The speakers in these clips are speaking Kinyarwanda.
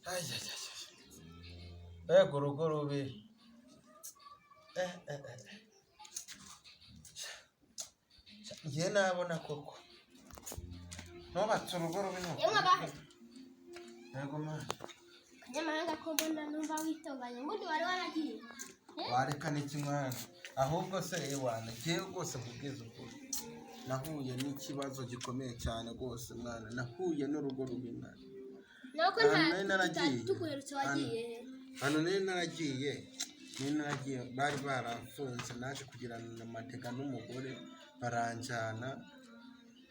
Ay, ay, ay, ay. Mbega urugo rubi. Eh, eh, eh. Njye nabona koko nubatse urugo rubi ni Yemwe abahe. Yego mana. Kanyamahanga ko mbona numva witonganye, ubundi wari waragiye. Wareka n'iki mwana? Ahubwo se ewana, njyewe rwose nkubwize ukuri, nahuye n'ikibazo gikomeye cyane rwose mwana, nahuye n'urugo rubi mwana. Nuko Ahantu nta nari naragiye. Tuguherutse wagiye he? Hano nari naragiye, bari baramfunze, naje kugirana amatega n'umugore baranjyana.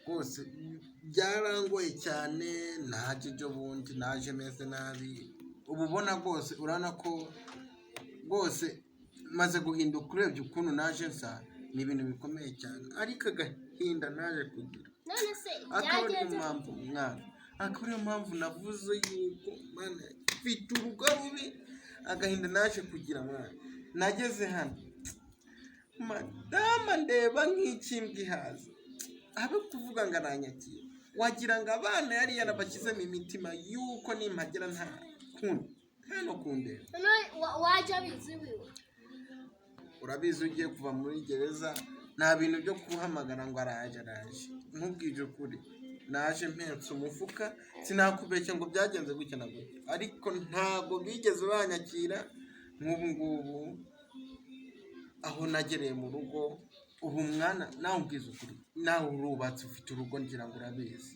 Rwose byarangoye cyane. Naje ejo bundi, naje meze nabi. Ubu ubona rwose, urabona ko rwose maze guhinduka. Urebye ukuntu naje nsa, ni ibintu bikomeye cyane, ariko agahinda naje kugira None se akaba ariyo byagenze? mpamvu mwana, akaba ariyo mpamvu navuze yuko mwana mfite urugo rubi. Agahinda naje kugira mwana, nageze hano madama ndeba nk'ikimbwa ihaze, abe kuvuga ngo aranyakira, wagira ngo abana yari yarabashyizemo imitima yuko nimpagera nta kundi, nta no kundeba. None waje abizi wiwe? Urabizi, ugiye kuva muri gereza nta bintu byo guhamagara ngo araje araje. Nkubwije ukuri, naje mpetse umufuka, sinakubeshya ngo byagenze gutya na gutya, ariko ntabwo bigeze banyakira. Nk'ubu ngubu aho nagereye mu rugo ubu mwana, nawe ubwiza ukuri, nawe urubatse, ufite urugo, ngira ngo urabizi.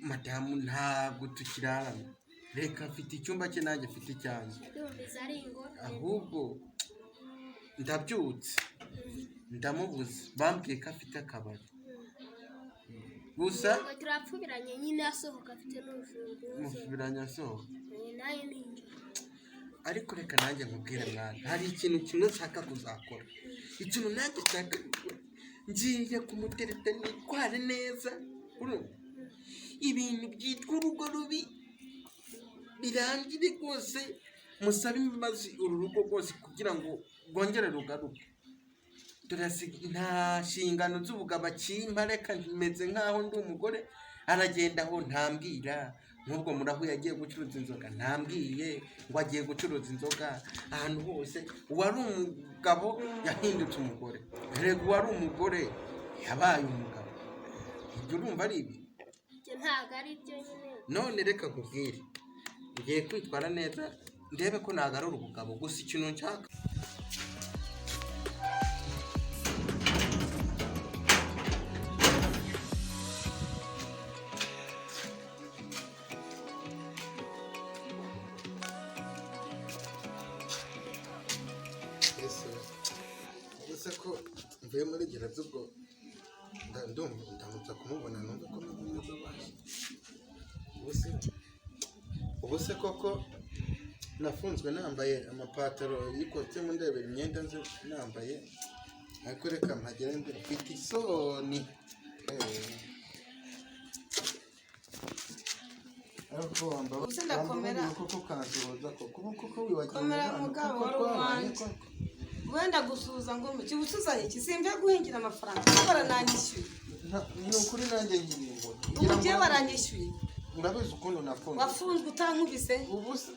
Madamu ntabwo tukirarana, reka, afite icyumba cye, nanjye mfite icyanjye. Ndumva ari ingorane. Ahubwo ndabyutse ndamubuze, bambwiye ko afite akabari gusa. Ngo turapfubiranye nyine, asohoka afite n'urufunguzo. Mufubiranye asohoka? Nayo ninjira. Ariko reka nanjye nkubwire mwana, hari ikintu kimwe nshaka kuzakora, ikintu nanjye nshaka gukora. Ngiye kumutereta nitware neza, urumva? Ibintu byitwa urugo rubi birangire rwose, musabe imbabazi uru rugo rwose kugira ngo rwongere rugaruke. Dore nta nshingano z'ubugabo akimpa, reka, meze nk'aho ndi umugore. Aragenda aho ntambwira, nk'ubwo murahuye agiye gucuruza inzoga, ntambwiye ngo agiye gucuruza inzoga. Ahantu hose uwari umugabo yahindutse umugore, rega uwari umugore yabaye umugabo. Ibyo urumva ari ibi? Ibyo ntabwo ari byo nyine. None reka nkubwire, ngiye kwitwara neza ndebe ko nagarura ubugabo. Gusa ikintu nshaka ese gusa ko mvuye muri gereza, ubwo ndumva ndamutsa kumubona, numva ko meze neza baje. Ubu se koko nafunzwe nambaye amapataro y'ikositimu, ndebera imyenda nzi nambaye? Ariko reka mpagere mbere, mfite isoni. Ariko Ubuse ndakomera. wambabariye koko ukansuhuza koko? Ubu koko wibagiwe Komera umubano mugabo, koko wari twabanye uwanjye. koko? Wenda gusuhuza ngo kibusuzanye iki? Simve guhingira amafaranga kuko barananyishyuye. Ni ukuri nanjye nyirimbo. Ubu ugiye baranyishyuye. Urabizi ukuntu nafunzwe. Wafunzwe utankubise. Ubu se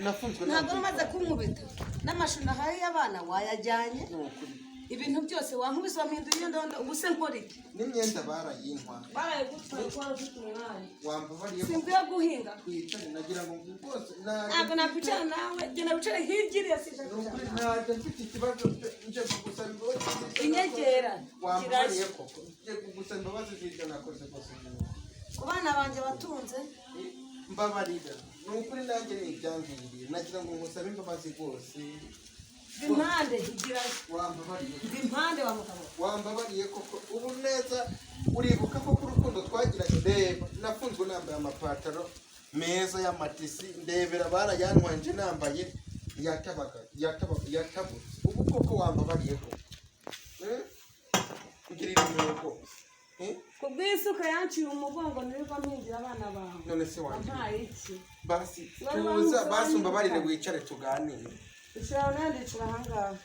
nafunzwe Ntabwo nambaye umaze kunkubita n'amashu nahaye abana wayajyanye. Ni ukuri. Ibintu byose wankubise, wampinduye iyo ndondo. Ubu se nkora iki? N'imyenda barayintwaye. Barayigutwaye kuko wari ufite umwanya. Wambabariye ko Simvuye guhinga. twicare, nagira ngo rwose Ntabwo nakwicara nawe, genda wicare hirya iriya, sinshaka Ni ukuri kwicara nawe. ntabwo mfite ikibazo pe, nje kugusaba imbabazi z'ibyo Inyegera. nakoze. Wambabariye Kirashya. koko, nje kugusaba imbabazi z'ibyo nakoze rwose. Ku bana banjye watunze. Mbabarira, ni ukuri nanjye ni ibyangiriye, nagira ngo ngusabe imbabazi rwose. Mva impande, igira. Wambabariye. Mva impande wa mugabo. Wambabariye koko? Ubu neza uribuka koko urukundo twagiranye? Reba, nafunzwe nambaye amapataro meza y'amatisi, ndebera barayantwaye nje nambaye yatabaga yatabaga yatabutse. Ubu koko wambabariye koko? Eh? Ngirira impuhwe rwose. Eh? Ku bw'isuka yanciye umugongo nirirwa mpingira abana bawe. None se wanjye Wampaye iki? Basi Wari tuza wankubise, basi umbabarire wanyirukanye. wicare tuganire. Icara aho, nanjye ndicara ahangaha.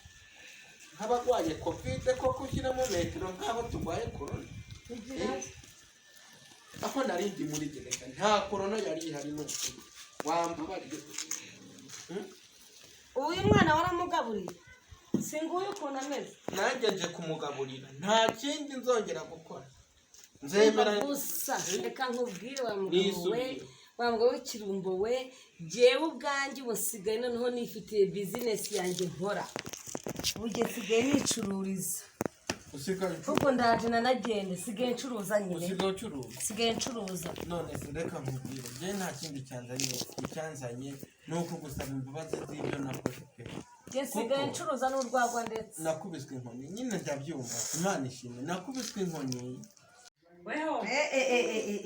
Nk'abarwaye COVID koko, ushyiramo metero nk'aho turwaye korona. Igira. Aho nari ndi muri gereza nta korona yari ihari, ni ukuri. Wambabariye. Uyu mwana waramugaburiye, si nguyu ukuntu ameze. Nanjye nje kumugaburira, nta kindi nzongera gukora, nzemera. Gusa reka nkubwire wa mugabo we, Nisubire. wa mugabo w'ikirumbo we, jyewe ubwanjye ubu nsigaye noneho nifitiye bizinesi yanjye nkora, ubu njye nsigaye nicururiza. Usigaye Kuko ndaje nanagende, nsigaye ncuruza nyine. Usigaye ucuruza? Nsigaye ncuruza. None se reka nkubwire, njye nta kindi cyanzanye, icyanzanye ni uko gusaba imbabazi z'ibyo nakoze pe. Njye nsigaye Kuko- ncuruza n'urwagwa ndetse. Nakubiswe inkoni nyine, ndabyumva, Imana ishimwe, nakubiswe inkoni. Weho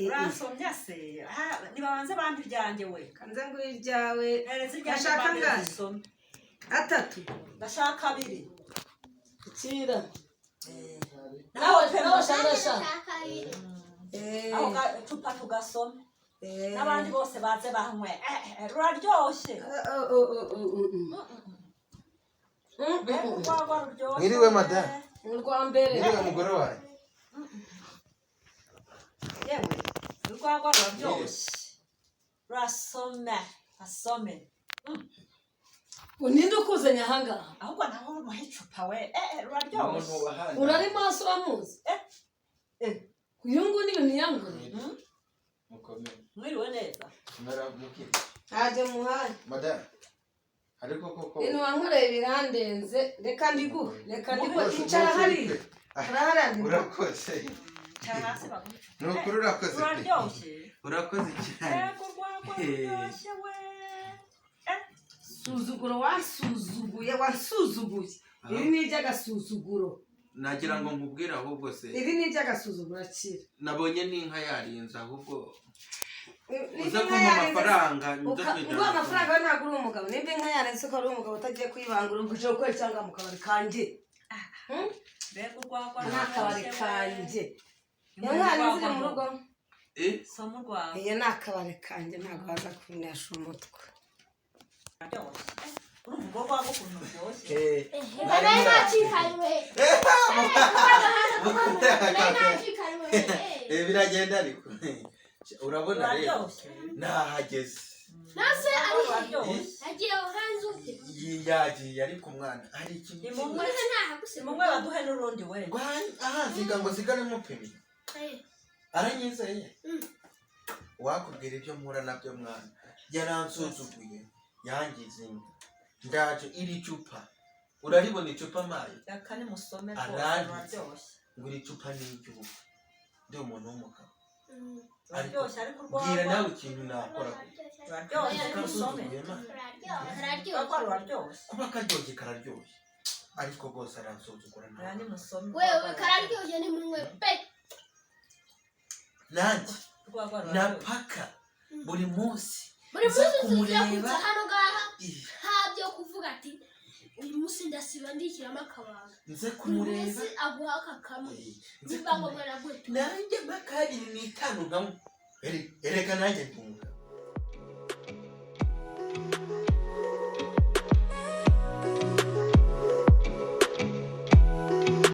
uransomya se? Ah, nibabanze bampa ibyanjye we. Kanze nguhe iryawe. Hereza ibyanjye. Ndashaka Mbanze angahe? zisome. Atatu. Ndashaka abiri. Ikira. Nawe Nawe shaka shaka. Ndashaka abiri. Aho gacupa tugasome n'abandi bose baze banywe. Eh, eh, ruraryoshye. Mbega urwagwa ruryoshye! Mwiriwe, madame. Urwa mbere. Mwiriwe, mugore wanjye. Yewe, urwagwa ruraryoshye, rurasome asome. Ninde ukuzanye ahangaha? Ahubwo nawe umuhe icupa we. Eh, eh, ruraryoshye. Urari maso, uramuzi? Eh, eh. Uyu nguyu ni ibintu yanguriye. Mukomere. Mwiriwe neza. Mwaramukire. Ntajya muhaye. Madame, ariko koko Ibintu wankoreye birandenze. Reka ndiguhe, reka ndiguhe. Icara hariya, hariya. Urakoze. Cara hasi baguhe icupa. Ni ukuri urakoze pe. Ruraryoshye. Urakoze cyane. Mbega urwagwa ruryoshye we! Eh. Suzuguro, wansuzuguye, wansuzuguye. Iri ni iry'agasuzuguro. Nagira ngo nkubwire ahubwo se. Iri ni iry'agasuzuguro, akira. Nabonye n'inka yarinze, ahubwo Nimba uza inka kumpa yarenze- amafaranga nza kwijana. Nguha amafaranga we? Ntabwo uri umugabo. Nimba inka yarenze ko ari umugabo utagiye kuyibangura, uguje gukora cyangwa mu kabari kanjye? Hmm? Mbega urwagwa Ni akabari ruryoshye we! kanjye. Iyo nka yarenze iri mu rugo. Eh? Soma urwagwa. Iyo ni akabari kanjye, ntabwo waza kunesha umutwe. Ruraryoshye. Urumva urwo rwagwa ukuntu ruryoshye? Eh, Reka nari nacikanywe. Nari nacikanywe. Eh, biragenda, ariko urabona rero Ruraryoshye. nahageze. Nase ari Ruraryoshye. agiye hanze ute? Yagiye, ariko umwana hari ikintu Ni mumwe. Uretse ntahaguse. Mumwe baduhe n'urundi we. Aha nsiga ngo nsigare mupimye. Aranyizeye. Wakubwira ibyo mpura nabyo, mwana yaransuzuguye, yangize inda. Ndaje, iri cupa uraribona, icupa amaye. Reka nimusome rwose. Aranditse. Ruraryoshye. Ngo iri cupa ni iry'ubu, ndi umuntu w'umugabo. Ruraryoshye, ariko Bwira urwagwa nawe ikintu nakora. Ruraryoshye, nimusome. Kansuzuguye ma. Kararyoshye. Urwagwa ruraryoshye. Kuba karyoshye, kararyoshye, ariko rwose aransuzugura Reka nawe. nimusome. Wewe, kararyoshye, ni munywe pe. Nanjye Urwagwa ruraryoshye. napaka buri munsi Buri nza munsi tuzira kumureba. kuza hano ngaha, Ih, nta byo kuvuga ati uyu munsi ndasiba ndishyiramo akabanga. Nze Buri kumureba. munsi aguha aka kamwe. Eh, nze Niba kumureba. ngombwa naguhe tubiri. Nanjye makabiri n'itanu nkanywa. Erega nanjye ndi umugabo.